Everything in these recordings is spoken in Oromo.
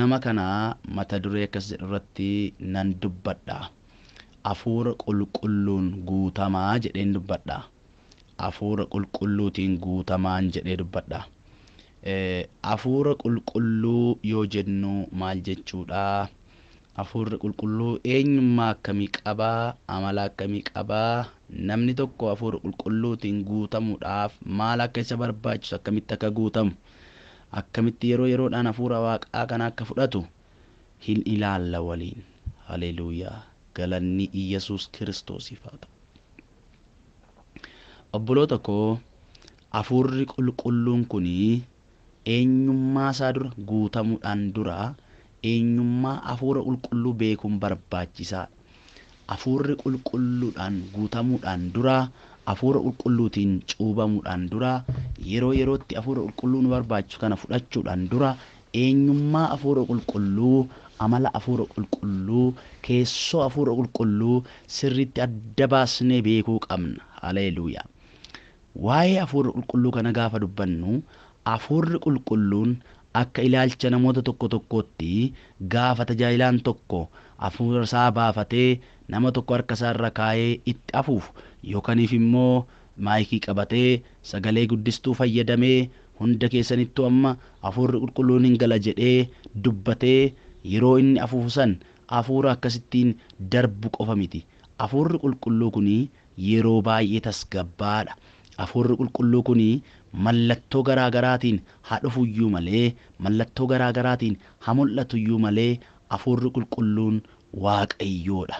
Nama kana mata duree akkas jedhu irratti nan dubbadha. Hafuura qulqulluun guutamaa jedheen dubbadha. Hafuura qulqulluutiin guutamaan jedhee dubbadha. Hafuura qulqulluu yoo jennu maal jechuudha? Hafuurri qulqulluu eenyummaa akkamii qabaa? Amala akkamii qabaa? Namni tokko hafuura qulqulluutiin guutamuudhaaf maal akka isa barbaachisu, akkamitti akka guutamu, akkamitti yeroo yeroodhaan hafuura waaqaa kana akka fudhatu hin ilaalla waliin. Haleluuyaa! Galanni Iyyasuus Kiristoosiif haa ta'u. Obboloota koo, hafuurri qulqulluun kun eenyummaa isaa dura guutamuudhaan dura eenyummaa hafuura qulqulluu beekuun barbaachisaadha. Hafuurri qulqulluudhaan guutamuudhaan dura, hafuura qulqulluutiin cuubamuudhaan dura, yeroo yerootti hafuura qulqulluu nu barbaachisu kana fudhachuudhaan dura eenyummaa hafuura qulqulluu, amala hafuura qulqulluu, keessoo hafuura qulqulluu sirriitti adda baasnee beekuu qabna. Haleluuyaa! Waa'ee hafuura qulqulluu kana gaafa dubbannu, hafuurri qulqulluun akka ilaalcha namoota tokko tokkootti gaafa tajaajilaan tokko hafuura isaa baafatee nama tokko harka isaa irra kaa'ee itti afuufu, yookaaniif immoo maayikii qabatee sagalee guddistuu fayyadamee hunda keessanittuu amma hafuurri qulqulluun hin gala jedhee dubbatee yeroo inni afuufu san hafuura akkasittiin darbu qofa miti. Hafuurri qulqulluu kun yeroo baay'ee tasgabbaadha. Hafuurri qulqulluu kun mallattoo garaa garaatiin haa dhufuyyuu malee, mallattoo garaa garaatiin haa mul'atuyyuu malee, hafuurri qulqulluun waaqayyoodha.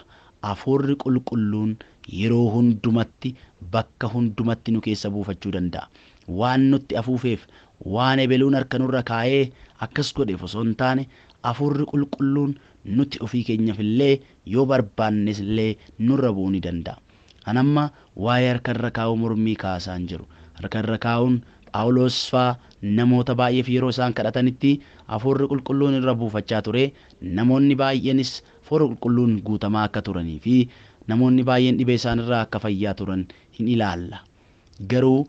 Hafuurri qulqulluun yeroo hundumatti bakka hundumatti nu keessa buufachuu danda'a. Waan nutti afuufeef, waan ebeluun harka nurra kaa'ee akkas godheef osoo hin taane, hafuurri qulqulluun nuti ofii keenyaaf illee yoo barbaannes illee nurra bu'uu ni danda'a. An amma waa'ee harka irra kaa'uu mormii kaasaa hin jiru. Harka irra kaa'uun Phaawulos faa namoota baay'eef yeroo isaan kadhatanitti hafuurri qulqulluun irra buufachaa ture. Namoonni baay'eenis hafuura qulqulluun guutamaa akka turanii fi namoonni baay'een dhibee isaanirraa akka fayyaa turan hin ilaalla. Garuu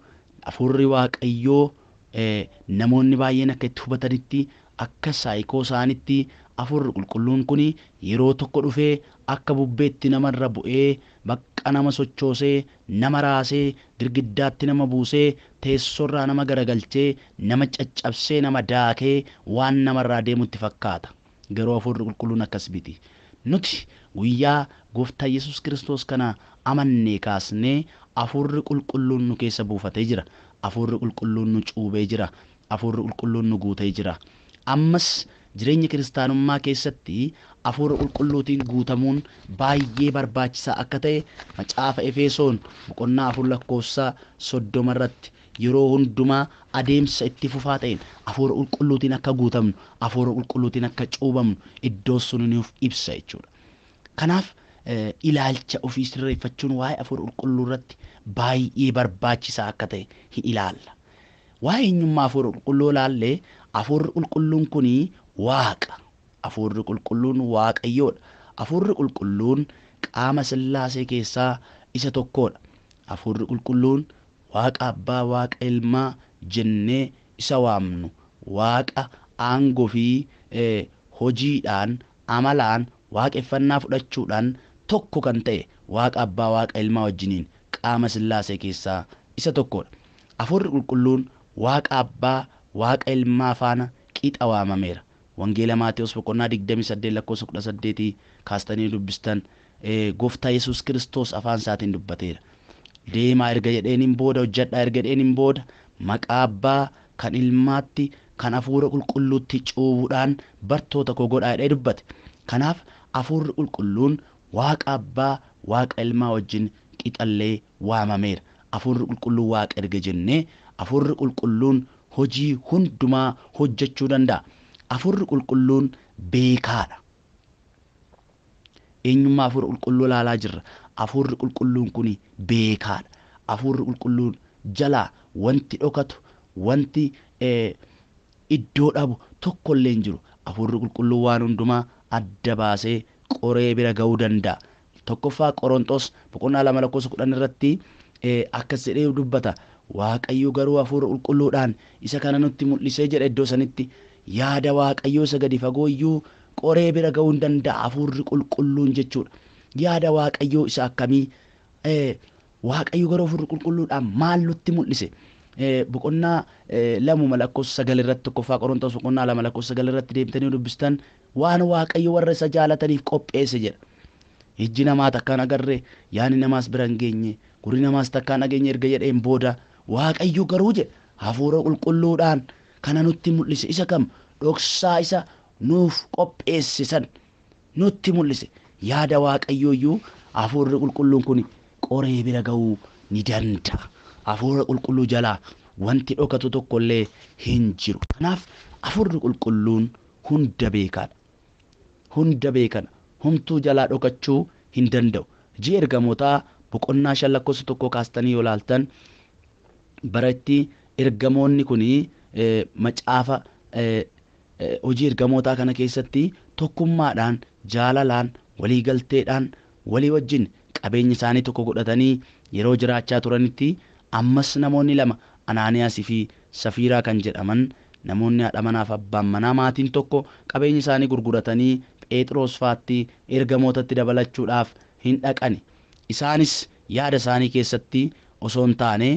hafuurri waaqayyoo namoonni baay'een akka itti hubatanitti, akka saayikoo isaanitti, hafuurri qulqulluun kun yeroo tokko dhufee akka bubbeetti namarra bu'ee baqqa nama sochoosee, nama raasee, girgiddaatti nama buusee, teessoorraa nama garagalchee, nama caccabsee, nama daakee waan namarraa deemutti fakkaata. Garuu hafuurri qulqulluun akkas miti. Nuti guyyaa gooftaa Yesuus Kiristoos kana amannee kaasnee hafuurri qulqulluun nu keessa buufatee jira. Hafuurri qulqulluun nu cuubee jira. Hafuurri qulqulluun nu guutee jira. Ammas jireenya kiristaanummaa keessatti hafuura qulqulluutiin guutamuun baay'ee barbaachisaa akka ta'e macaafa Efesoon boqonnaa 4 lakkoofsa 30 irratti yeroo hundumaa adeemsa itti fufaa ta'een hafuura qulqulluutiin akka guutamnu, hafuura qulqulluutiin akka cuubamnu iddoo sun nuuf ibsa jechuudha. Kanaaf ilaalcha ofii sirreeffachuun waa'ee hafuura qulqulluu irratti baay'ee barbaachisaa akka ta'e hin ilaalla. Waa'ee eenyummaa hafuura qulqulluu ilaallee, hafuurri qulqulluun kun waaqa. Hafuurri qulqulluun waaqayyoodha. Hafuurri qulqulluun qaama sillaasee keessaa isa tokkodha. Hafuurri qulqulluun waaqa abbaa, waaqa ilmaa jennee isa waamnu, waaqa aangoo fi hojiidhaan, amalaan, waaqeffannaa fudhachuudhaan tokko kan ta'e waaqa abbaa, waaqa ilmaa wajjiniin qaama sillaasee keessaa isa tokkodha. Hafuurri qulqulluun waaqa abbaa, waaqa ilmaa faana qixa waamameera. Wangeela Maatewos boqonnaa 28 lakkoofsa 18 kaastanii dubbistan gooftaa Yesuus Kiristoos afaan isaatiin dubbateera. Deemaa erga jedheeniin booda, hojjedhaa erga jedheeniin booda, maqaa abbaa kan ilmaatti kan hafuura qulqulluutti cuubuudhaan bartoota koo godhaa jedhee dubbate. Kanaaf hafuurri qulqulluun waaqa abbaa, waaqa ilmaa wajjin qixallee waamameera. Hafuurri qulqulluun waaqa erga jennee, hafuurri qulqulluun hojii hundumaa hojjechuu danda'a. Hafuurri qulqulluun beekaadha. Eenyummaa hafuura qulqulluu ilaalaa jirra. Hafuurri qulqulluun kun beekaadha. Hafuurri qulqulluun jalaa wanti dhokatu, wanti iddoo dhabu tokkollee hin jiru. Hafuurri qulqulluun waan hundumaa adda baasee qoree bira ga'uu danda'a. Tokkoffaa Qorontos boqonnaa 2 lakkoofsa 10 irratti akkas jedhee dubbata. Waaqayyo garuu hafuura qulqulluudhaan isa kana nutti mul'isee jedha iddoo sanitti. Yaada Waaqayyoo isa gadi fagoo iyyuu qoree bira ga'uu hin danda'a hafuurri qulqulluun jechuudha. Yaada Waaqayyoo isa akkamii? Waaqayyo gara hafuurri qulqulluudhaan maal nutti mul'ise? Boqonnaa 2 lakkoofsa 9 irratti, 1ffaa Qorontos boqonnaa 2 lakkoofsa 9 irratti deemtanii dubbistan waan Waaqayyo warra isa jaalataniif qopheesse jedha. Ijji namaa takkaan agarre, yaadni namaas bira hin geenye, gurri namaas takkaan dhageenye erga jedheen booda Waaqayyo garuu jedha hafuura qulqulluudhaan kana nutti mul'ise. Isa kam? Dhoksaa isa nuuf qopheesse san nutti mul'ise. Yaada Waaqayyoo iyyuu hafuurri qulqulluun kun qoree bira ga'uu ni danda'a. Hafuura qulqulluu jalaa wanti dhokatu tokko illee hin jiru. Kanaaf hafuurri qulqulluun hunda beekaadha. Hunda beekana. Homtuu jalaa dhokachuu hin danda'u. Hojii ergamootaa boqonnaa 5 lakkoofsa 1 kaastanii yoo ilaaltan bara itti ergamoonni kun macaafa hojii ergamootaa kana keessatti tokkummaadhaan, jaalalaan, waliigalteedhaan walii wajjin qabeenya isaanii tokko godhatanii yeroo jiraachaa turanitti ammas namoonni lama Anaaniyaasii fi Safiiraa kan jedhaman namoonni haadha manaaf abbaan manaa maatiin tokko qabeenya isaanii gurguratanii Phexros faatti ergamootatti dabalachuudhaaf hin dhaqani. Isaanis yaada isaanii keessatti osoo hin taane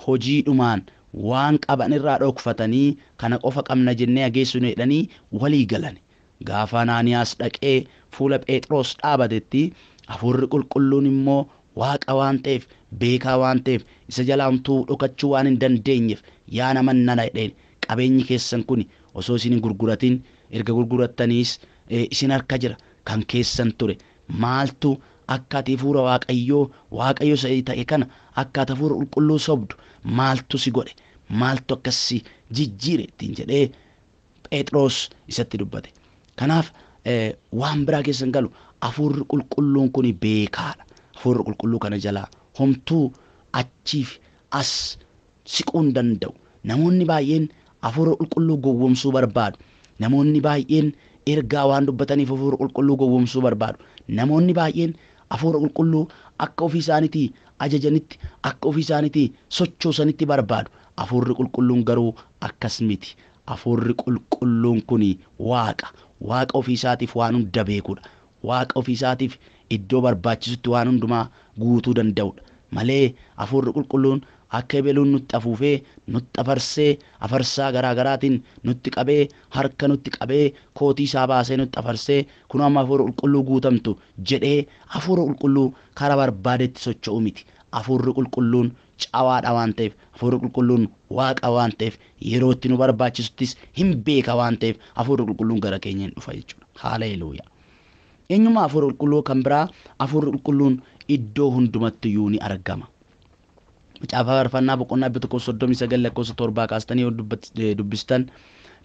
hojiidhumaan waan qaban irraa dhokfatanii kana qofa qabna jennee hageessinu jedhanii walii galani. Gaafa Anaaniyaas dhaqee fuula Phexros dhaabatetti hafuurri qulqulluun immoo Waaqa waan ta'eef, beekaa waan ta'eef, isa jalaa homtuu dhokachuu waan hin dandeenyeef yaa nama nana jedheen, qabeenyi keessan kun osoo isin hin gurguratin erga gurgurattaniis isin harka jira, kan keessan ture. Maaltu akka ati hafuura Waaqayyoo, Waaqayyo isa ta'e kana akka ati hafuura qulqulluu sobdu maaltu si godhe? Maaltu akkas si jijjiire ittiin jedhee Phexros isatti dubbate. Kanaaf waan biraa keessan galu hafuurri qulqulluun kun beekaadha. Hafuurri qulqulluu kana jalaa homtuu achiif as siquu hin danda'u. Namoonni baay'een hafuura qulqulluu gowwoomsuu barbaadu. Namoonni baay'een ergaa waan dubbataniif hafuura qulqulluu gowwoomsuu barbaadu. Namoonni baay'een hafuura qulqulluu akka ofii isaaniitii ajajanitti, akka ofii isaaniitii sochoosanitti barbaadu. Hafuurri qulqulluun garuu akkas miti. Hafuurri qulqulluun kun Waaqa. Waaqa ofii isaatiif waan hunda beekudha. Waaqa ofii isaatiif iddoo barbaachisutti waan hundumaa guutuu danda'udha. Malee hafuurri qulqulluun akka ebeluun nutti afuufee, nutti afarsee, afarsaa garaagaraatiin nutti qabee, harka nutti qabee, kootii isaa baasee nutti afarsee, kun amma hafuura qulqulluu guutamtu jedhee hafuura qulqulluu karaa barbaadetti socho'u miti. Hafuurri qulqulluun cawaadha waan ta'eef, hafuurri qulqulluun Waaqa waan ta'eef, yeroo itti nu barbaachisuttis hin beeka waan ta'eef hafuurri qulqulluun gara keenya hin dhufa jechuudha. Haleluuyaa. Eenyummaa hafuura qulqulluu kan biraa, hafuurri qulqulluun iddoo hundumatti iyyuu ni argama. Macaafa Faarfannaa boqonnaa 139 lakkoofsa 7 kaastanii yoo dubbistan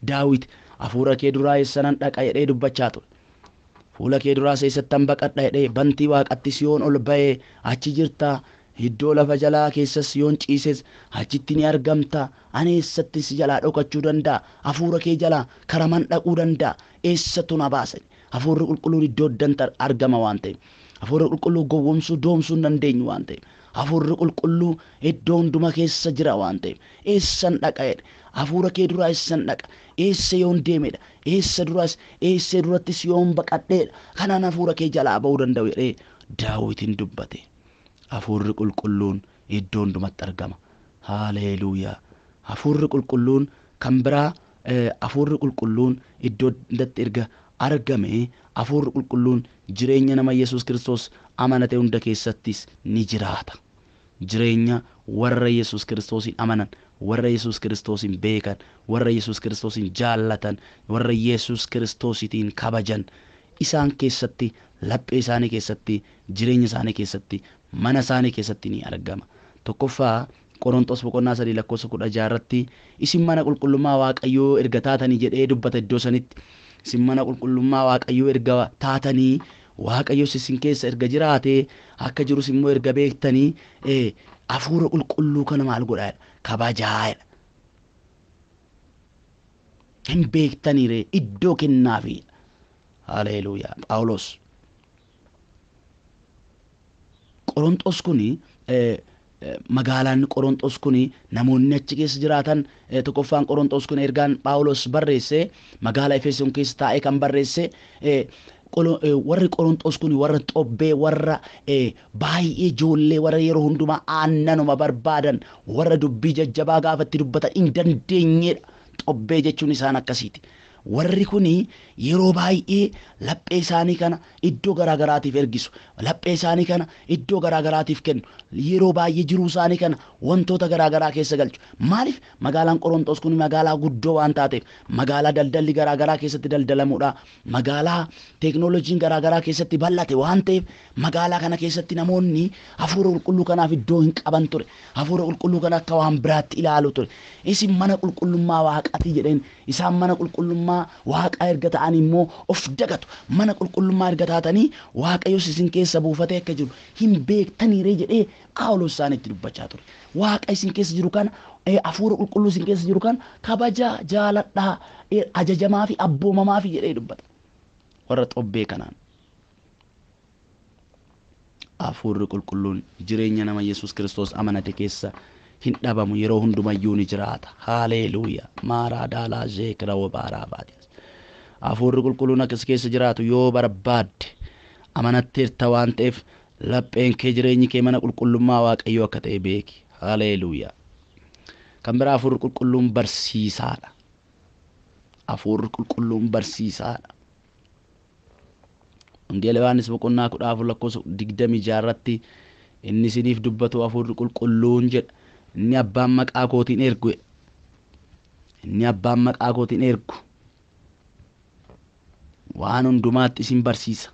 Daawit hafuura kee duraa eessanan dhaqa jedhee dubbachaa ture. Fuula kee duraas eessattan baqadha jedhee bantii waaqattis yoon ol ba'ee achi jirta, iddoo lafa jalaa keessas yoon ciises achitti ni argamta. Ani eessatti si jalaa dhokachuu danda'a? Hafuura kee jalaa karaman dhaquu danda'a? Eessattu na baasa? Hafuurri qulqulluun iddoo addatti argama waan ta'eef, hafuurri qulqulluu gowwoomsuu doomsuu hin dandeenyu waan ta'eef, hafuurri qulqulluu iddoo hunduma keessa jira waan ta'eef, eessan dhaqa jedhe? Hafuura kee duraa eessan dhaqa? Eessa yoon deemedha? Eessa duraas, eessa durattis yoon baqadheedha kanaan hafuura kee jalaa ba'uu danda'u jedhee Daawitiin dubbate. Hafuurri qulqulluun iddoo hundumatti argama. Haleluuyaa. Hafuurri qulqulluun kan biraa, hafuurri qulqulluun iddoo hundatti erga argame, hafuurri qulqulluun jireenya nama Yesuus Kiristoos amanate hunda keessattis ni jiraata. Jireenya warra Yesuus Kiristoosin amanan, warra Yesuus Kiristoosin beekan, warra Yesuus Kiristoosin jaallatan, warra Yesuus Kiristoositiin kabajan, isaan keessatti, laphee isaanii keessatti, jireenya isaanii keessatti, mana isaanii keessatti ni argama. 1ffaa Qorontos boqonnaa 3 lakkoofsa 16 irratti isin mana qulqullummaa Waaqayyoo erga taatanii jedhee dubbata iddoo sanitti. Isin mana qulqullummaa Waaqayyoo erga taatanii, Waaqayyos isin keessa erga jiraatee, akka jirus immoo erga beektanii, hafuura qulqulluu kana maal godhaa jedha? Kabajaa jedha. Hin beektanii ree? Iddoo kennaafii. Haleluuyaa. Phaawulos. Qorontos kun Magaalaan Qorontos kun namoonni achi keessa jiraatan tokkoffaan Qorontos kun ergaan Phaawulos barreesse magaalaa Efesoon keessa taa'ee kan barreesse warri Qorontos kun warra xobbee warra baay'ee ijoollee warra yeroo hundumaa aannanuma barbaadan warra dubbii jajjabaa gaafatti dubbatan hin dandeenyedha. Xobbee jechuun isaan akkasiiti. Warri kun yeroo baay'ee laphee isaanii kana iddoo garaagaraatiif ergisu. Laphee isaanii kana iddoo garaagaraatiif kennu. Yeroo baay'ee jiruu isaanii kana wantoota garaagaraa keessa galchu. Maaliif magaalaan Qorontos kun magaalaa guddoo waan taateef magaalaa daldalli garaagaraa keessatti daldalamudha. Magaalaa teeknooloojiin garaagaraa keessatti bal'ate waan ta'eef magaalaa kana keessatti namoonni hafuura qulqulluu kanaaf iddoo hin qaban ture. Hafuura qulqulluu kana akka waan biraatti ilaalu ture. Isin mana qulqullummaa waaqaati jedheen isaan mana qulqullummaa waaqaa erga ta'an immoo of dagatu. Mana qulqullummaa erga taatanii Waaqayyos isin keessa buufatee akka jiru hin beektaniiree jedhee Phaawulos isaanitti dubbachaa ture. Waaqa isin keessa jiru kana hafuura qulqulluu isin keessa jiru kana kabajaa jaaladhaa ajajamaa fi abboomamaa fi jedhee dubbata. Warra xobbee kanaan. Hafuurri qulqulluun jireenya nama Yesuus Kiristoos amanate keessa hin dhabamu yeroo hundumayyuu ni jiraata. Haaleluuyaa. Maaraa daalaa zeekira wabaaraa baatias. Hafuurri qulqulluun akkas keessa jiraatu yoo barbaadde amanatteerta waan ta'eef lapheen kee jireenyi kee mana qulqullummaa Waaqayyoo akka ta'e beeki. Haaleluuyaa. Kan biraa hafuurri qulqulluun barsiisaadha. Hafuurri qulqulluun barsiisaadha. Wangeela Yohaannis boqonnaa 14 lakkoofsa 26 irratti inni isiniif dubbatu hafuurri qulqulluun jedha. Inni abbaan maqaa kootiin ergu. Inni abbaan maqaa kootiin ergu. Waan hundumaatti isin barsiisa.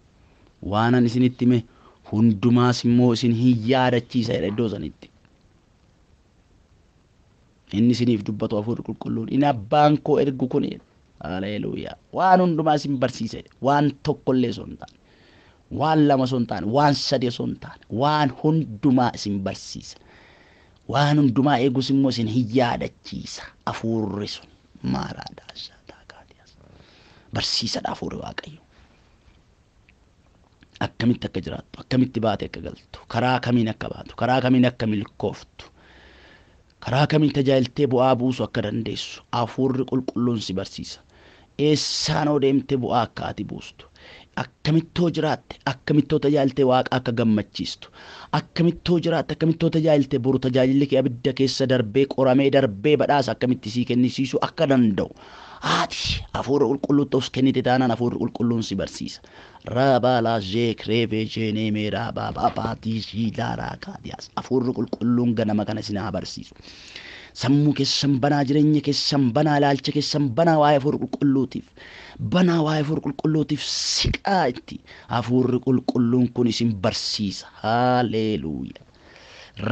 Waan ani isinitti hime hundumaas immoo isin hin yaadachiisa jedha iddoo sanitti. Inni isiniif dubbatu hafuurri qulqulluun inni abbaan koo ergu kun Haleluuyaa. Waan hundumaa isin barsiisa jedhe. Waan tokkollee osoo hin taane. Waan lama osoo hin taane. Waan sadi osoo hin taane. Waan hundumaa isin barsiisa. Waan hundumaa eegus immoo isin hin yaadachiisa. Hafuurri sun maaraadhaa taakaatiyaas. Barsiisadha hafuurri Waaqayyo. Akkamitti akka jiraattu, akkamitti baate akka galtu, karaa kamiin akka baatu, karaa kamiin akka milkooftu, karaa kamiin tajaajiltee bu'aa buusu akka dandeessu hafuurri qulqulluun si barsiisa. Eessaanoo deemtee bu'aa akka ati buustu, akkamittoo jiraatte, akkamittoo tajaajiltee waaqa akka gammachiistu, akkamittoo jiraatte, akkamittoo tajaajiltee boru tajaajilli kee abidda keessa darbee qoramee darbee badhaasa akkamitti sii kennisiisuu akka danda'u. Ati hafuura qulqulluutti of kennite taanaan hafuurri qulqulluun si barsiisa. Raabaalaa zeekreebee jeeneemee raabaa baabaatii shiilaaraa kaadiyaas. Hafuurri qulqulluun ganama kana isin haa barsiisu. Sammuu keessan banaa, jireenya keessan banaa, ilaalcha keessan banaa waa'ee hafuura qulqulluutiif. Banaa waa'ee hafuura qulqulluutiif siqaa itti. Hafuurri qulqulluun kun isin barsiisa. Haaleluuyaa.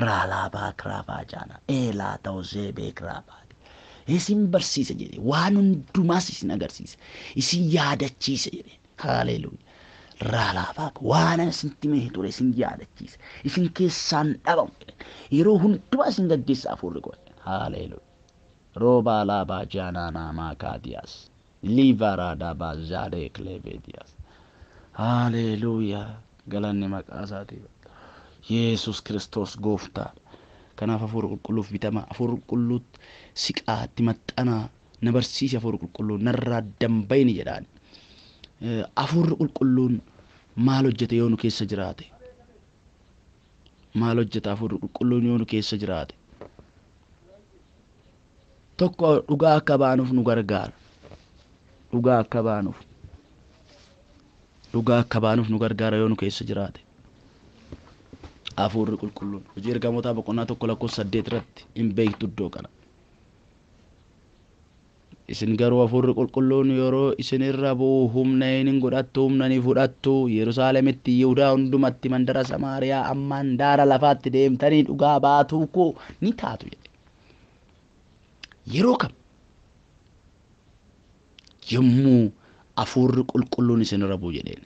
Raalaabaa kiraabaa jaana. Eelaa ta'u zeebee kiraabaa. Isin barsiisa jedhe waan hundumaas isin agarsiisa isin yaadachiisa jedhe. Haaleluuyaa. Raalaabaa waan isinitti himee ture isin yaadachiisa isin keessaan dhabamu jedhe yeroo hundumaa isin gaggeessa hafuurri koo. Haaleluuyaa. Roobaa laabaa jaanaa maakaadiyaas liivaraadaabaa zaadee kileebeediyaas. Haaleluuyaa. Galanni maqaa isaatiif. Yesuus Kiristoos gooftaadha. Kanaaf hafuura qulqulluuf bitama. Hafuura qulqulluutti siqaatti maxxanaa na barsiisi hafuura qulqulluun narraa dambayni jedhaan. Hafuurri qulqulluun maal hojjeta yoo nu keessa jiraate? Maal hojjeta hafuurri qulqulluun yoo nu keessa jiraate? Tokko dhugaa akka baanuuf nu gargaara. Dhugaa akka baanuuf. Dhugaa akka baanuuf nu gargaara yoo nu keessa jiraate. Hafuurri qulqulluun hojii ergamootaa boqonnaa 1 lakkoofsa 8 irratti hin beektu iddoo kana. Isin garuu hafuurri qulqulluun yeroo isin irra bu'u humna hin godhattu, humna ni fudhattu. Yerusaalemitti, Yihudaa hundumatti, mandara Samaariyaa amma handaara lafaatti deemtanii dhugaa baatuu koo ni taatu jedhe. Yeroo kam? Yommuu hafuurri qulqulluun isin irra bu'u jedheen.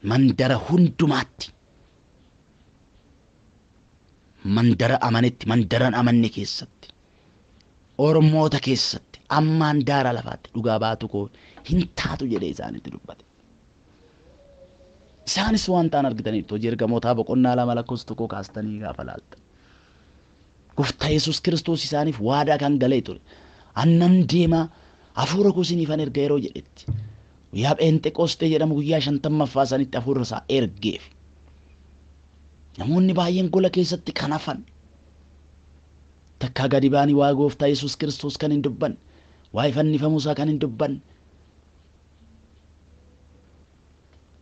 Mandara hundumaatti, mandara amanetti, mandaran amanne keessatti, ormoota keessatti, amma handaara lafaatti dhugaa baatu koo hin taatu jedhee isaanitti dubbate. Isaanis waan ta'an argitaniitu. Hojii ergamootaa boqonnaa 2 lakkoofsa 1 kaastanii gaafa laaltan. Gooftaa Yesuus Kiristoos isaaniif waadaa kan galee ture. Annan deema hafuura koo isiniifan erga yeroo jedhetti. Guyyaa Pheenxeqoostee jedhamu guyyaa 50ffaa sanitti hafuura isaa ergeef. Namoonni baay'een gola keessatti kan hafan. Takkaa gadi ba'anii waa'ee Gooftaa Yesuus Kiristoos kan hin dubbanne, waa'ee fannifamuu isaa kan hin dubbanne.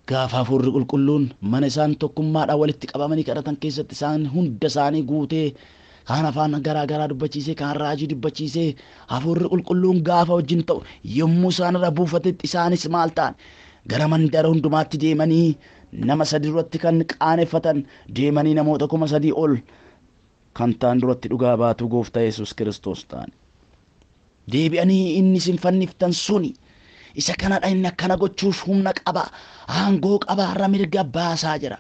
Gaafa hafuurri qulqulluun mana isaan tokkummaadhaan walitti qabamanii kadhatan keessatti isaan hunda isaanii guutee kaan afaan garaa garaa dubbachiisee kaan raajii dubbachiisee hafuurri qulqulluun gaafa wajjin ta'u yommuu isaan irra buufatetti isaanis maal ta'an gara mandara hundumaatti deemanii nama 3 duratti kan qaaneffatan deemanii namoota 3,000 ol kan ta'an duratti dhugaa baatuu Gooftaa Yesuus Kiristoos ta'an. Deebi'anii inni isin fanniftan suni isa kanadha, inni akkana gochuuf humna qaba, aangoo qaba, har'a mirga baasaa jira.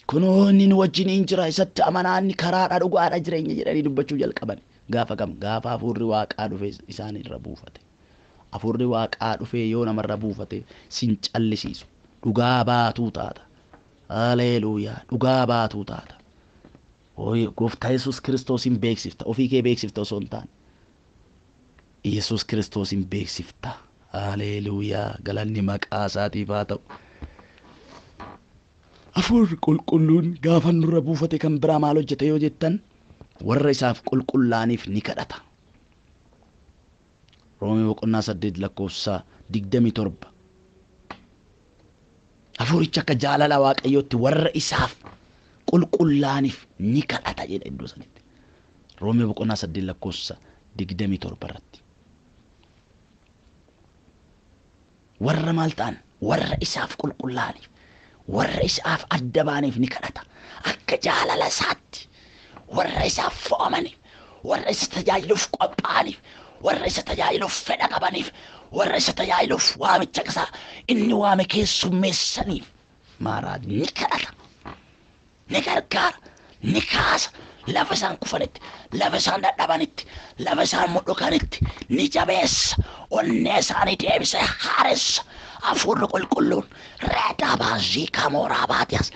Kunoo inni nu wajjiniin jira, isatti amanaa, inni karaadha, dhugaadha, jireenya jedhanii dubbachuu jalqaban. Gaafa kam? Gaafa hafuurri waaqaa dhufee isaan irra buufate. Hafuurri waaqaa dhufee yoo namarra buufate sin callisiisu. Dhugaa baatuu taata. Haleluuyaa! Dhugaa baatuu taata. Gooftaa Yesuus Kiristoosin beeksifta. Ofii kee beeksifta osoo hin taane. Yesuus Kiristoosin beeksifta. Haleluuyaa! Galanni maqaa isaatiif haa ta'u. Hafuurri qulqulluun gaafa nurra buufate kan biraa maal hojjete yoo jettan warra isaaf qulqullaaniif ni kadhata. Roomee boqonnaa 8 lakkoofsa 27. Hafuurichi akka jaalala Waaqayyootti warra isaaf qulqullaaniif ni kadhata jedha iddoo sanitti. Roomee boqonnaa 8 lakkoofsa 27 irratti. Warra maal ta'an? Warra isaaf qulqullaaniif, warra isaaf adda ba'aniif ni kadhata. Akka jaalala isaatti warra isaaf fo'amaniif, warra isa tajaajiluuf qophaa'aniif, warra isa tajaajiluuf fedha qabaniif, warra isa tajaajiluuf waamicha isaa inni waame keessummeessaniif maaraa ni kadhata, ni gargaara, ni kaasa. Lafa isaan kufanitti, lafa isaan dadhabanitti, lafa isaan mudhukanitti ni jabeessa, onnee isaanii deebisee haaressa. Hafuurri qulqulluun reedaa baazii kamooraa baatiyaas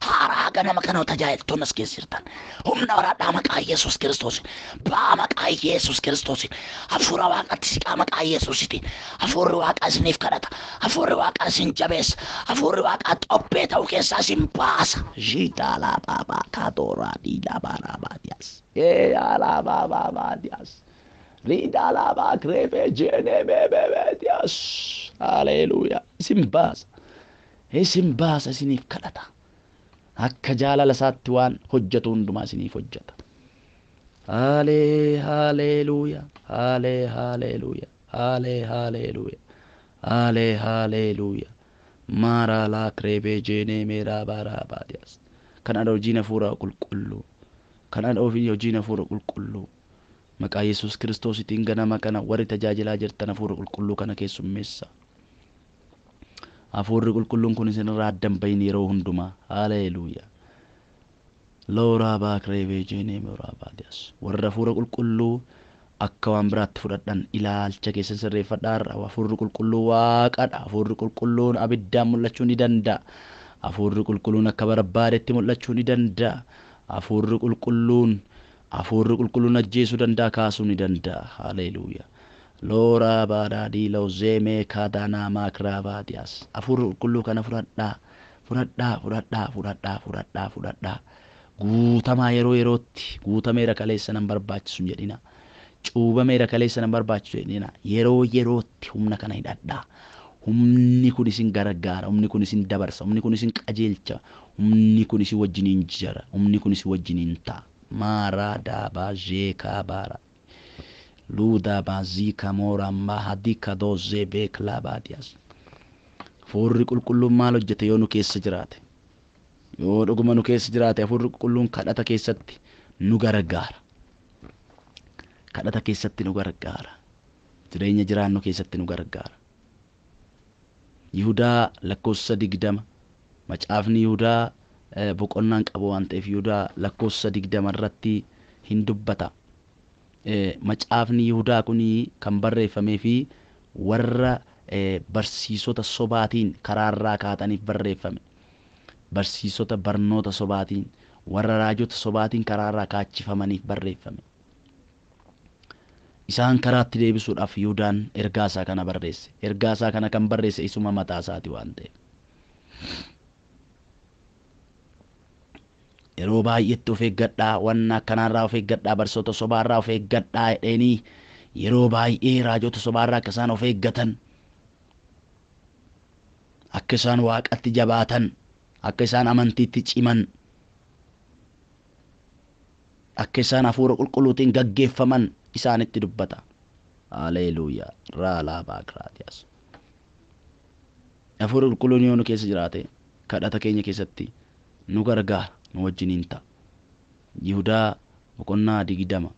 haaraa ganama kana tajaajiltoonni as keessa jirtan humna waraadhaa maqaa Yesuus Kiristoosiin, ba'aa maqaa Yesuus Kiristoosiin, hafuura waaqatti siqaa maqaa Yesuusitiin. Hafuurri waaqaa isiniif kadhata, hafuurri waaqaa isin jabeessa, hafuurri waaqaa xobbee ta'uu keessaa isin baasa. Jiitaalaa baabaa kaatooraa diilaa baaraa baatiyaas eelaa baabaa baatiyaas riidaalaa baakreebee jeenee beebeetiyaas. Haleluuyaa! Isin baasa, isin baasa, isiniif kadhata. Akka jaalala isaatti waan hojjetu hundumaa isiniif hojjeta. Halee haleluuyaa! Halee haleluuyaa! Halee haleluuyaa! Halee haleluuyaa! Maaraa laakreebee jeenee meeraa baaraa baatiyaas. Kanadha hojiin hafuura qulqulluu. Kanadha hojiin hafuura qulqulluu. Maqaa Yesuus Kiristoositiin ganama kana warri tajaajilaa jirtan hafuura qulqulluu kana keessummeessa. Hafuurri qulqulluun kun isinirraa adda hin bahin yeroo hundumaa. Haleluuyaa! Looraa baakreebee jeenee mooraa baatiyaas. Warra hafuura qulqulluu akka waan biraatti fudhadhan ilaalcha keessan sirreeffadhaa har'a. Hafuurri qulqulluu waaqadha. Hafuurri qulqulluun abiddaan mul'achuu ni danda'a. Hafuurri qulqulluun akka barbaadetti mul'achuu ni danda'a. Hafuurri qulqulluun ajjeesuu danda'a, kaasuu ni danda'a. Haleluuyaa! Looraa baadaa diiloo zeemee kaadaanaa maakiraa baatiyaas. Hafuurri qulqulluu kana fudhadhaa, fudhadhaa, fudhadhaa, fudhadhaa, fudhadhaa, fudhadhaa. Guutamaa yeroo yerootti guutameera kaleessa nan barbaachisu hin jedhina. Cuubameera kaleessa nan barbaachisu hin jedhina. Yeroo yerootti humna kana hidhadhaa. Humni kun isin gargaara, humni kun isin dabarsa, humni kun isin qajeelcha, humni kun isin wajjiniin jira, humni kun isin wajjiniin ta'a. Maaraa daabaa zeekaa baara. Luudaa baazii kamoora mahadika doozee beeklaa baadiyaas. Hafuurri qulqulluun maal hojjete yoo nu keessa jiraate? Yoo dhuguma nu keessa jiraate hafuurri qulqulluun kadhata keessatti nu gargaara. Kadhata keessatti nu gargaara. Jireenya jiraannu keessatti nu gargaara. Yihudaa lakkoofsa 20, macaafni Yihudaa boqonnaan qabu waan ta'eef Yihudaa lakkoofsa 20 irratti hin dubbata. Macaafni Yihudaa kun kan barreeffamee fi warra barsiisota sobaatiin karaarraa kaataniif barreeffame. Barsiisota barnoota sobaatiin warra raajota sobaatiin karaarraa kaachifamaniif barreeffame. Isaan karaatti deebisuudhaaf Yihuudaan ergaa isaa kana barreesse. Ergaa isaa kana kan barreesse isuma mataa isaati waan ta'eef. Yeroo baay'eetti of eeggadhaa, wanna akkanaarraa of eeggadhaa, barsiisota sobaarraa of eeggadhaa jedheenii yeroo baay'ee raajota sobaarraa akka isaan of eeggatan, akka isaan waaqatti jabaatan, akka isaan amantiitti ciman, akka isaan hafuura qulqulluutiin gaggeeffaman isaanitti dubbata. Haleluuyaa. Raalaa baakiraatiyaas. Hafuurri qulqulluun yoo nu keessa jiraate kadhata keenya keessatti nu gargaara, nu wajjiniin ta'a. Yihudaa boqonnaa 20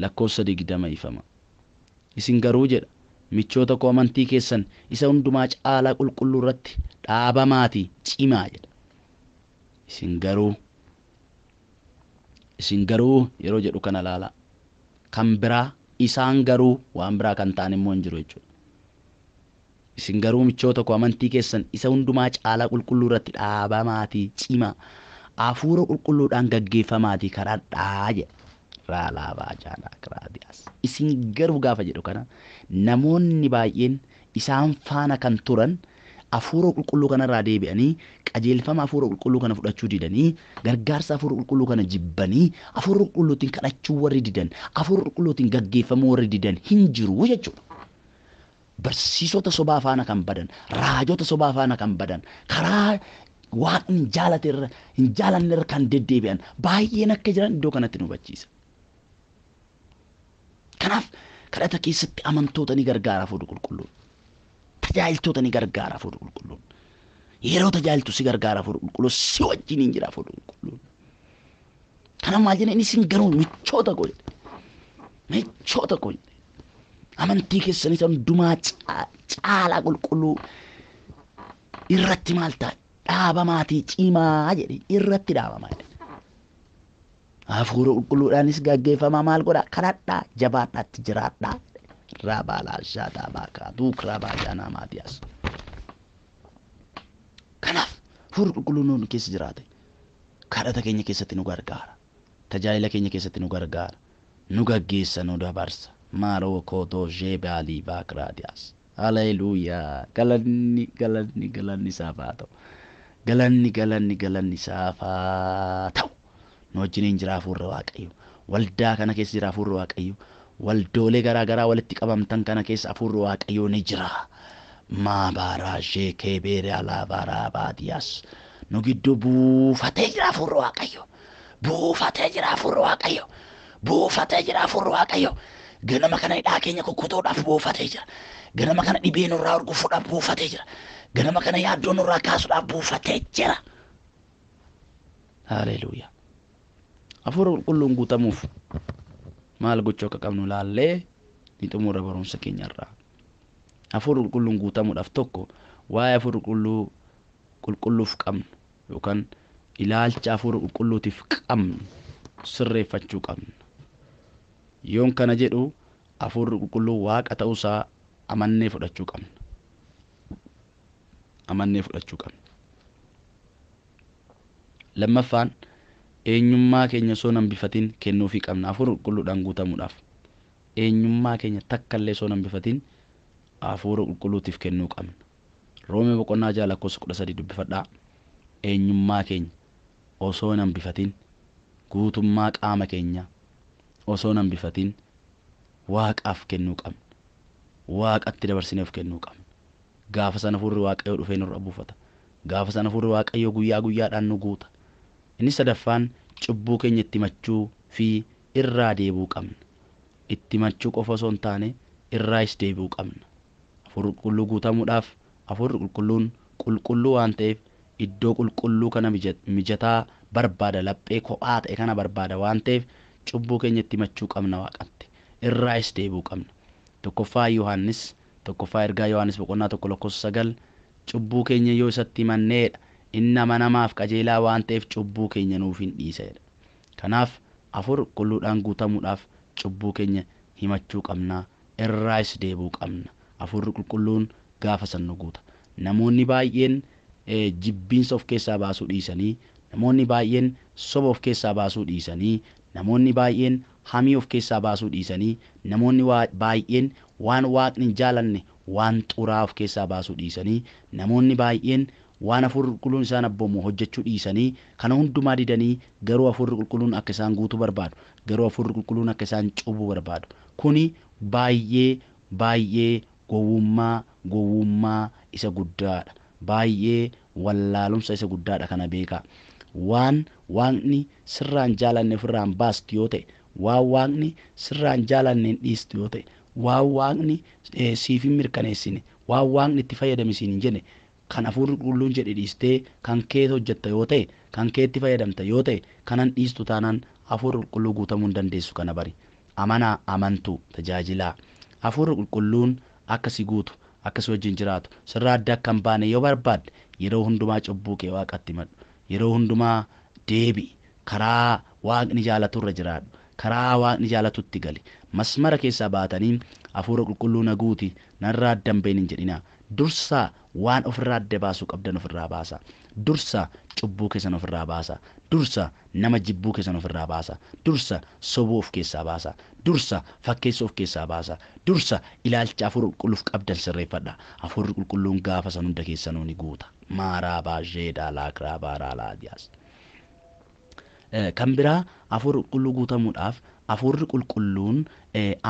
lakkoofsa 20 ifama. Isin garuu jedha michoota koo amantii keessan isa hundumaa caalaa qulqulluu irratti dhaabamaatii cimaa jedha. Isin garuu yeroo jedhu kana ilaalaa. Kan biraa isaan garuu waan biraa kan ta'an immoo hin jiru jechuudha. Isin garuu michoota koo amantii keessan isa hundumaa caalaa qulqulluu irratti dhaabamaatii cimaa. Hafuura qulqulluudhaan gaggeeffamaatii kadhadhaa jedha. Raalaa baajaalaa kiraatiyaas. Isin garuu gaafa jedhu kana namoonni baay'een isaan faana kan turan hafuura qulqulluu kanarraa deebi'anii qajeelfama hafuura qulqulluu kana fudhachuu didanii gargaarsa hafuura qulqulluu kana jibbanii hafuura qulqulluutiin kadhachuu warri didan hafuura qulqulluutiin gaggeeffamuu warri didan hin jiru jechuudha. Barsiisota sobaa faana kan badan, raajota sobaa faana kan badan, karaa waan hin jaalate irra hin jaalanne irra kan deddeebi'an baay'een akka jiran iddoo kanatti nu hubachiisa. Kanaaf kadhata keessatti amantoota ni gargaara hafuurri qulqulluun. Tajaajiltoota ni gargaara hafuurri qulqulluun. Yeroo tajaajiltu si gargaara hafuurri qulqulluun, si wajjin hin jira hafuurri qulqulluun. Kanaaf maal jenna inni isin garuu michoota koo jedhe. Michoota koo jedhe. Amantii keessan isa hundumaa caalaa qulqulluu irratti maal ta'a? Dhaabamaatii cimaa jedhe irratti dhaabamaa jedhe. Hafuura qulqulluudhaanis gaggeeffamaa maal godhaa? Kadhadhaa, jabaadhaatti jiraadhaa. Rabaalaa shaataa baakaa duukraa jaanaa maatiyaas. Kanaaf hafuurri qulqulluun nu keessa jiraate kadhata keenya keessatti nu gargaara. Tajaajila keenya keessatti nu gargaara. Nu gaggeessa, nu dabarsa. Maaroo kootoo sheebaalii baakiraatiyaas. Haleluuyaa. Galanni galanni galanni isaaf haa ta'u. Galanni galanni galanni isaaf haa ta'u. Nu wajjiniin jira hafuurri Waaqayyo. Waldaa kana keessa jira hafuurri Waaqayyo. Waldoolee garaa garaa walitti qabamtan kana keessa hafuurri Waaqayyoo ni jira. Maabaaraa sheekee beere alaabaraa baadiyaas. Nu gidduu buufatee jira hafuurri Waaqayyo. Buufatee jira hafuurri Waaqayyo. Buufatee jira hafuurri Waaqayyo. Ganama kana hidhaa keenya kukkutuudhaaf buufatee jira. Ganama kana dhibee nurraa urgufuudhaaf buufatee jira. Ganama kana yaaddoo nurraa kaasuudhaaf buufatee jira. Haleluuyaa. Hafuura qulqulluun guutamuuf maal gochuu akka qabnu ilaallee ni xumura barumsa keenyarraa. Hafuura qulqulluun guutamuudhaaf tokko waa'ee hafuura qulqulluuf qabnu yookaan ilaalcha hafuura qulqulluutiif qabnu sirreeffachuu qabna. Yoon kana jedhu hafuurri qulqulluu waaqa ta'uusaa amannee fudhachuu qabna. Amannee fudhachuu qabna. Lammaffaan eenyummaa keenya osoo hin hambifatin kennuufii qabna. Hafuura qulqulluudhaan guutamuudhaaf eenyummaa keenya takka illee osoo hin hambifatin hafuura qulqulluutiif kennuu qabna. Roomee boqonnaa 6 lakkoofsa 13 dubbifadhaa. Eenyummaa keenya osoo hin hambifatin guutummaa qaama keenya osoo hin hambifatin waaqaaf kennuu qabna. Waaqatti dabarsinee of kennuu qabna. Gaafa sana hafuurri Waaqayyoo dhufee nurra buufata. Gaafa sana hafuurri Waaqayyoo guyyaa guyyaadhaan nu guuta. Inni sadaffaan cubbuu keenya itti himachuu fi irraa deebi'uu qabna. Itti himachuu qofa osoo hin taane irraayis deebi'uu qabna. Hafuurri qulqulluu guutamuudhaaf hafuurri qulqulluun qulqulluu waan ta'eef iddoo qulqulluu kana mijataa barbaada, laphee kophaa ta'e kana barbaada waan ta'eef cubbuu keenya itti himachuu qabna waaqatti. Irraayis deebi'uu qabna. Tokkoffaa Yohaannis tokkoffaa ergaa Yohaannis boqonnaa 1 lakkoofsa 9 cubbuu keenya yoo isatti himanneedha. Inni amanamaaf qajeelaa waan ta'eef cubbuu keenya nuuf hin dhiisedha. Kanaaf hafuura qulqulluudhaan guutamuudhaaf cubbuu keenya himachuu qabna. Irraayis deebi'uu qabna. Hafuurri qulqulluun gaafa san nu guuta. Namoonni baay'een jibbiinsa of keessaa baasuu dhiisanii, namoonni baay'een soba of keessaa baasuu dhiisanii, namoonni baay'een hamii of keessaa baasuu dhiisanii, namoonni baay'een waan waaqni hin jaalanne waan xuraa of keessaa baasuu dhiisanii, namoonni baay'een waan hafuurri qulqulluun isaan abboomu hojjechuu dhiisanii, kana hundumaa didanii garuu hafuurri qulqulluun akka isaan guutuu barbaadu, garuu hafuurri qulqulluun akka isaan cuubuu barbaadu. Kuni baay'ee baay'ee gowwummaa isa guddaadha. Baay'ee wallaalumsa isa guddaadha kana beekaa. Waan waaqni sirraan jaalanne ofirraan baastu yoo ta'e, waan waaqni sirraan jaalanne hin dhiistu yoo ta'e, waan waaqni siif hin mirkaneessine, waan waaqni itti fayyadame siin hin jenne, kan hafuurri qulqulluun jedhe dhiistee kan kee hojjetta yoo ta'e, kan keetti fayyadamta yoo ta'e, kanan dhiistu taanaan hafuurri qulqulluu guutamuu hin dandeessu kana bari. Amanaa, amantuu, tajaajilaa. Hafuurri qulqulluun akka si guutu, akka si wajjin jiraatu, sirraa adda akka hin baane yoo barbaadde yeroo hundumaa cubbuu kee waaqatti himadhu. Yeroo hundumaa deebi'i. Karaa waaqni jaalatu irra jiraadhu. Karaa waaqni jaalatutti gali. Masmara keessaa baatanii hafuura qulqulluu na guuti, narraa adda hin bahin hin jedhinaa. Dursaa waan ofirraa adda baasuu qabdan ofirraa baasa. Dursa cubbuu keessan ofirraa baasa. Dursa nama jibbuu keessan ofirraa baasa. Dursa sobuu of keessaa baasa. Dursa fakkeessuu of keessaa baasa. Dursa ilaalcha hafuura qulqulluuf qabdan sirreeffadha. Hafuurri qulqulluun gaafa san hunda keessanuu ni guuta. Maaraa baasheedhaa laakiraa baaraa laadiyaas. Kan biraa hafuurri qulqulluu guutamuudhaaf hafuurri qulqulluun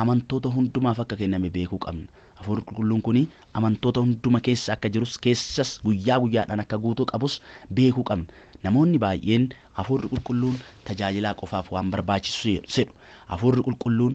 amantoota hundumaaf akka kenname beekuu qabna. Hafuurri qulqulluun kuni amantoota hunduma keessa akka jirus keessas guyyaa guyyaadhaan akka guutuu qabus beekuu qabna. Namoonni baay'een hafuurri qulqulluun tajaajilaa qofaaf waan barbaachisu jedhu. Hafuurri qulqulluun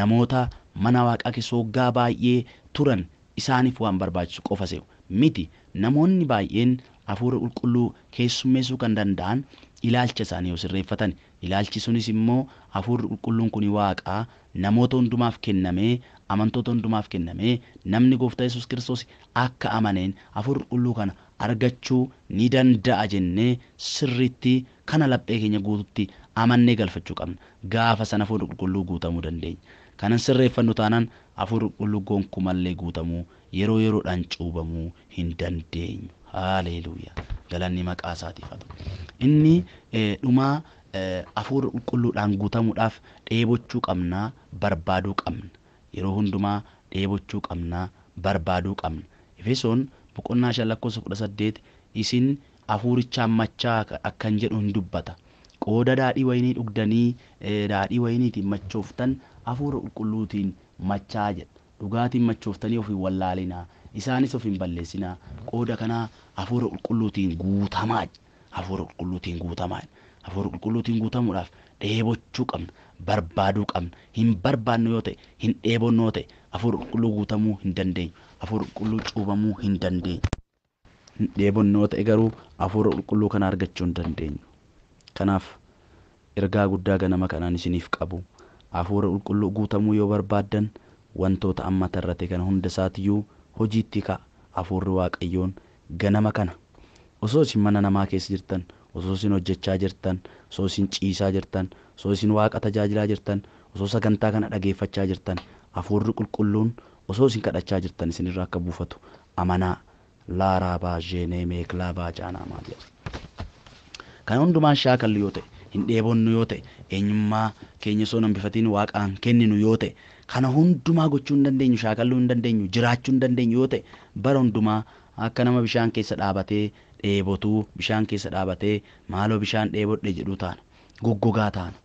namoota mana waaqaa keessa waggaa baay'ee turan isaaniif waan barbaachisu qofa se'u miti. Namoonni baay'een hafuura qulqulluu keessummeessuu kan danda'an ilaalcha isaanii yoo sirreeffatan, ilaalchi sunis immoo hafuurri qulqulluun kun waaqaa namoota hundumaaf kennamee, amantoota hundumaaf kennamee, namni gooftaa Yesuus Kiristoos akka amaneen hafuurri qulqulluu kana argachuu ni danda'a jennee sirriitti kana laphee keenya guututti amannee galfachuu qabna. Gaafa sana hafuurri qulqulluu guutamuu dandeenya. Kanan sirreeffannu taanaan hafuurri qulqulluu gonkumallee guutamuu yeroo yeroodhaan cuubamuu hin dandeenyu. Haaleluuyaa. Galanni maqaa isaatiif haa ta'u. Inni dhumaa hafuura qulqulluudhaan guutamuudhaaf dheebochuu qabnaa, barbaaduu qabna. Yeroo hundumaa dheebochuu qabnaa, barbaaduu qabna. Efesoon boqonnaa 5 lakkoofsa 18 isin hafuurichaan machaa akkan jedhu hin dubbata. Qooda daadhii wayinii dhugdanii daadhii wayiniitiin machooftan hafuura qulqulluutiin machaa jedha. Dhugaatiin machooftanii of hin wallaalinaa, isaanis of hin balleessinaa. Qooda kanaa hafuura qulqulluutiin guutamaa. Hafuura qulqulluutiin guutamaa. Hafuura qulqulluutiin guutamuudhaaf dheebochuu qabna, barbaaduu qabna. Hin barbaannu yoo ta'e, hin dheebonnu yoo ta'e, hafuura qulqulluu guutamuu hin dandeenyu. Hafuura qulqulluu cuubamuu hin dandeenyu. Hin dheebonnu yoo ta'e garuu hafuura qulqulluu kana argachuu hin dandeenyu. Kanaaf ergaa guddaa ganama kanaan isiniif qabu. Hafuura qulqulluu guutamuu yoo barbaaddan wantoota amma tarrate kana hunda isaatiyyuu hojiitti ka'a. Hafuurri Waaqayyoon ganama kana osoo isin mana namaa keessa jirtan, osoo isin hojjechaa jirtan, osoo isin ciisaa jirtan, osoo isin waaqa tajaajilaa jirtan, osoo sagantaa kana dhageeffachaa jirtan, hafuurri qulqulluun osoo isin kadhachaa jirtan isinirraa akka buufatu amanaa. Laaraa baajeenee meeklaa baajaanaa maaliyaas. Kan hundumaa shaakallu yoo ta'e, hin dheebonnu yoo ta'e, eenyummaa keenya osoo hin hambifatiin waaqaan kenninu yoo ta'e, kana hundumaa gochuu hin dandeenyu, shaakalluu hin dandeenyu, jiraachuu hin dandeenyu yoo ta'e, bara hundumaa akka nama bishaan keessa dhaabatee dheebotuu, bishaan keessa dhaabatee maaloo bishaan dheebodhe jedhu taana. Goggogaa taana.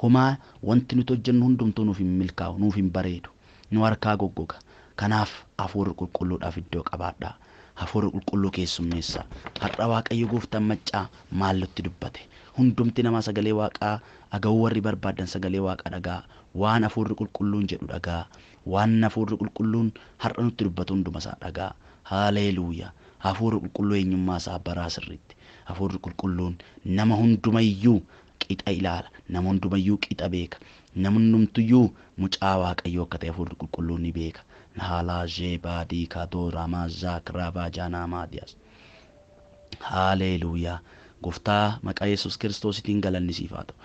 Homaa wanti nuti hojjennu hundumtuu nuuf hin milkaa'u, nuuf hin bareedu. Nu harkaa goggoga. Kanaaf hafuurri qulqulluudhaaf iddoo qabaadhaa. Hafuurri qulqulluu keessummeessaa. Har'a Waaqayyo gooftaan maccaa maal nutti dubbate? Hundumti namaa sagalee waaqaa dhaga'uu warri barbaadan sagalee waaqaa dhagaa. Waan hafuurri qulqulluun jedhu dhagaa. Waan hafuurri qulqulluun har'a nutti dubbatu hunduma isaa dhagaa. Haaleluuyaa. Hafuurri qulqulluu eenyummaa isaa baraa sirriitti. Hafuurri qulqulluun nama hundumayyuu qixa ilaala. Nama hundumayyuu qixa beeka. Nama hundumtuyyuu mucaa Waaqayyoo akka ta'e hafuurri qulqulluun ni beeka. Haalaa jeebaa diikaa dooraa maazaak raabaa jaanaa maadiyaas. Haaleluuyaa. Gooftaa maqaa Yesuus Kiristoositiin galanni siif haa ta'u.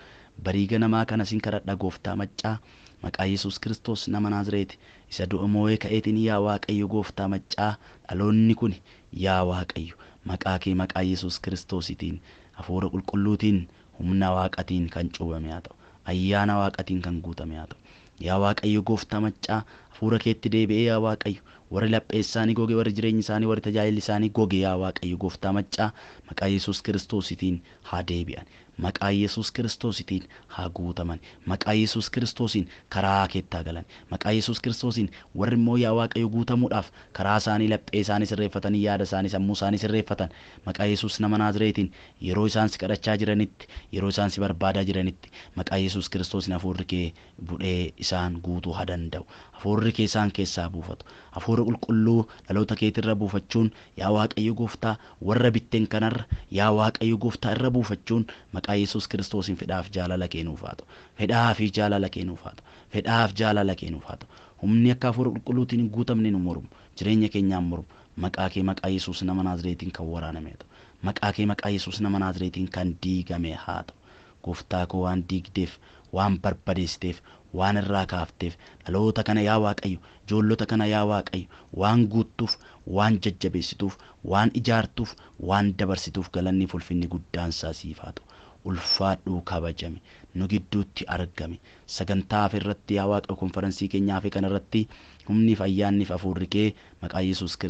Barii ganamaa kana sin kadhadha gooftaa maccaa. Maqaa Yesuus Kiristoos nama Naazreeti isa du'a moo'ee ka'eetiin yaa Waaqayyo gooftaa maccaa, dhaloonni kun yaa Waaqayyo maqaa kee maqaa Yesuus Kiristoositiin hafuura qulqulluutiin humna waaqatiin kan cuubame haa ta'u. Ayyaana waaqatiin kan guutame haa ta'u. Yaa Waaqayyo gooftaa maccaa, hafuura keetti deebi'ee yaa Waaqayyo warri laphee isaanii goge, warri jireenyi isaanii, warri tajaajilli isaanii goge yaa Waaqayyo gooftaa maccaa maqaa Yesuus Kiristoositiin haa deebi'an. Maqaa Yesuus Kiristoositiin haa guutaman. Maqaa Yesuus Kiristoosiin karaa keetti haa galan. Maqaa Yesuus Kiristoosiin warri immoo yaa Waaqayyo guutamuudhaaf karaa isaanii laphee isaanii sirreeffatanii yaada isaanii sammuu isaanii sirreeffatan. Maqaa Yesuus nama Naazreetiin yeroo isaan si kadhachaa jiranitti, yeroo isaan si barbaadaa jiranitti maqaa Yesuus Kiristoosiin hafuurri kee budhee isaan guutuu haa danda'u. Hafuurri kee isaan keessaa buufatu. Hafuura qulqulluu dhaloota keetirra buufachuun yaa Waaqayyo gooftaa warra bitteen kanarra yaa Waaqayyo gooftaa irra buufachuun maqaa Yesuus Kiristoosiin fedhaaf jaalala kee nuuf haa ta'u. Fedhaa fi jaalala kee nuuf haa ta'u. Fedhaaf jaalala kee nuuf haa ta'u. Humni akka hafuura qulqulluutiin hin guutamne nu mormu. Jireenya keenyaan mormu. Maqaa kee maqaa Yesuus nama Naazreetiin kan waraaname haa ta'u. Maqaa kee maqaa Yesuus nama Naazreetiin kan diigame haa ta'u. Gooftaa koo waan diigdeef, waan barbadeessiteef, waan irraa kaafteef dhaloota kana yaa Waaqayyo, ijoollota kana yaa Waaqayyo, waan guuttuuf, waan jajjabeessituuf, waan ijaartuuf, waan dabarsituuf galanni fi ulfinni guddaan isaa siif haa ta'u. Ulfaadhuu kabajame, nu gidduutti argame. Sagantaa hafe irratti yaa Waaqayyo konferansii keenya hafe kana irratti humni fi ayyaanni fi hafuurri kee maqaa Yesuus Kiristoos.